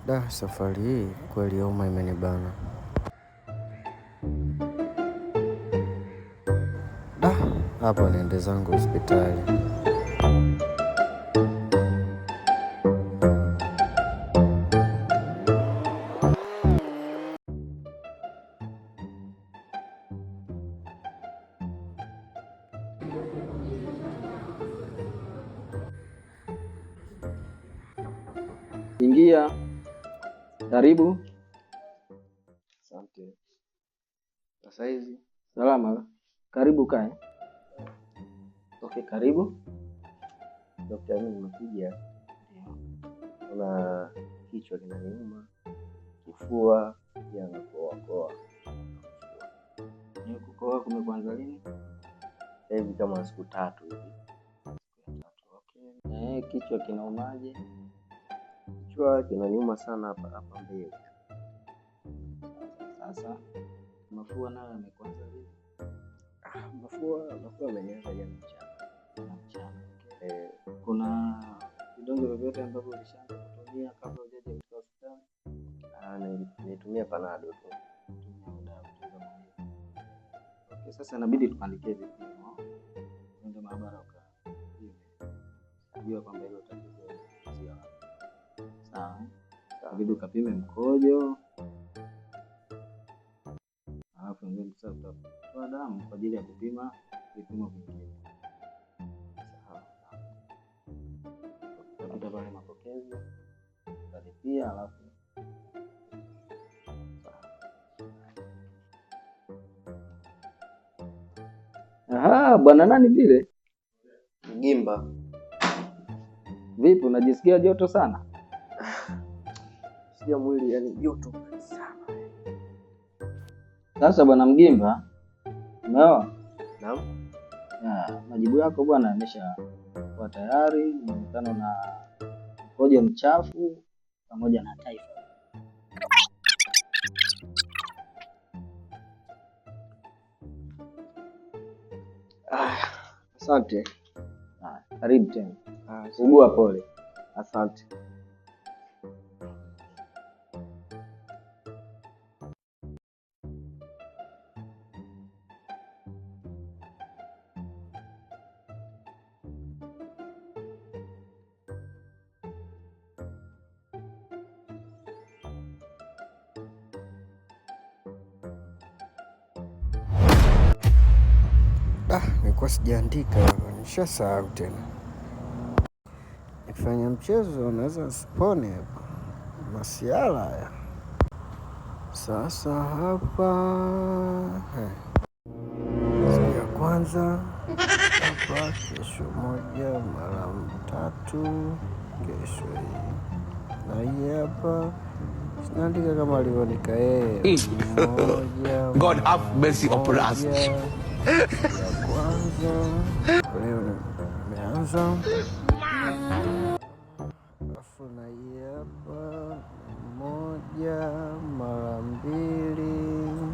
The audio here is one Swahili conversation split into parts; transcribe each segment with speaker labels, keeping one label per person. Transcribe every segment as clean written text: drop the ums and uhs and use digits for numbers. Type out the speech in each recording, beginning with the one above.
Speaker 1: Da, safari hii kweli homa imenibana. Da, hapa niende zangu hospitali.
Speaker 2: Ingia. Karibu.
Speaker 3: Asante. Sasa hizi
Speaker 2: Salama. Karibu kae. Okay, karibu.
Speaker 3: Dokta, mimi nimekuja, kuna kichwa kinaniuma, kifua pia nakoa koa.
Speaker 2: Ni kukohoa kumekuanza lini?
Speaker 3: Sasa hivi kama siku 3 hivi.
Speaker 2: Okay. Kichwa kinaumaje?
Speaker 3: Kichwa kinaniuma sana hapa hapa mbele.
Speaker 2: Sasa mafua nayo yamekuanza lini?
Speaker 3: Ah, mafua yamenianza jana mchana.
Speaker 2: Jana mchana. Okay.
Speaker 3: Eh,
Speaker 2: Kuna vidonge vyovyote ambavyo ulishaanza kutumia kabla hujaja katika hospitali?
Speaker 3: Nilitumia Panado tu.
Speaker 2: Tumia muda wa kutuliza maumivu. Okay, sasa inabidi tupandikie vipimo. Uende maabara ukapime. Kujua kwamba hilo tatizo linaanzia wapi. Sawa. Inabidi ukapime mkojo. Alafu ndio sasa tutatoa damu kwa ajili ya kupima vipimo vingine.
Speaker 3: Sawa.
Speaker 2: Utapita pale mapokezi, utalipia alafu Aha, bwana nani vile?
Speaker 3: Mgimba.
Speaker 2: Vipi, unajisikia joto sana?
Speaker 3: Sikia mwili yani joto sana.
Speaker 2: Sasa bwana Mgimba, umeoa?
Speaker 3: Naam.
Speaker 2: Ya, majibu yako bwana yameshakuwa tayari, inaonekana na mkojo mchafu pamoja na typhoid.
Speaker 3: Asante.
Speaker 2: Karibu tena.
Speaker 3: Asante.
Speaker 2: Ugua pole.
Speaker 3: Asante.
Speaker 1: Nilikuwa sijaandika hapa, nishasahau tena. Nikifanya mchezo naweza nisipone hapa. Masiala haya. Sasa hapa siku ya kwanza hapa, kesho 1 mara 3, kesho hii na hii hapa sinaandika kama alivyoandika yeye. 1
Speaker 4: God have mercy upon us.
Speaker 1: moja ya kwanza leo nimeanza, alafu na hii hapa 1 mara 2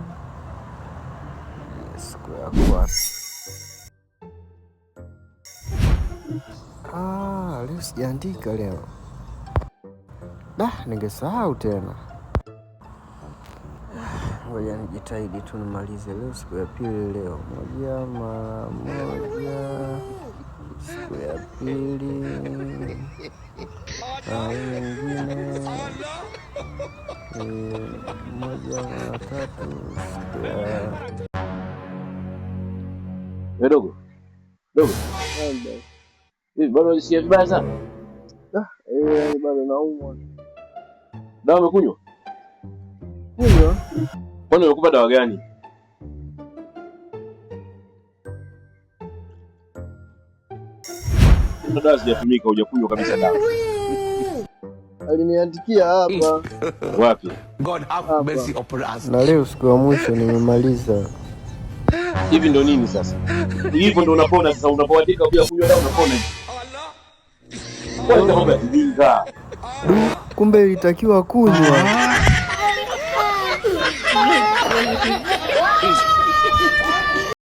Speaker 1: siku ya kwanza. Leo sijaandika leo. Da, ningesahau tena. Ngoja nijitahidi tu nimalize leo siku ya pili leo. 1 mara 1 siku ya pili. Na hii nyingine ni 1 mara 3 siku ya
Speaker 5: Wewe dogo. Dogo. Hivi bado unajisikia vibaya sana?
Speaker 3: Bado naumwa.
Speaker 5: Dawa umekunywa?
Speaker 3: Kunywa.
Speaker 5: Kwani umekupa dawa gani? Dawa sijatumika, hujakunywa kabisa dawa.
Speaker 3: Aliniandikia hapa.
Speaker 5: Wapi?
Speaker 4: God have
Speaker 3: Hapa.
Speaker 4: mercy upon us.
Speaker 1: Na leo siku ya mwisho nimemaliza.
Speaker 5: Hivi ndo nini sasa? Hivyo ndo unapona sasa, unapoandika bila kunywa dawa unapona hivi. Kwa mambo ya kijinga.
Speaker 1: Du, kumbe ilitakiwa kunywa.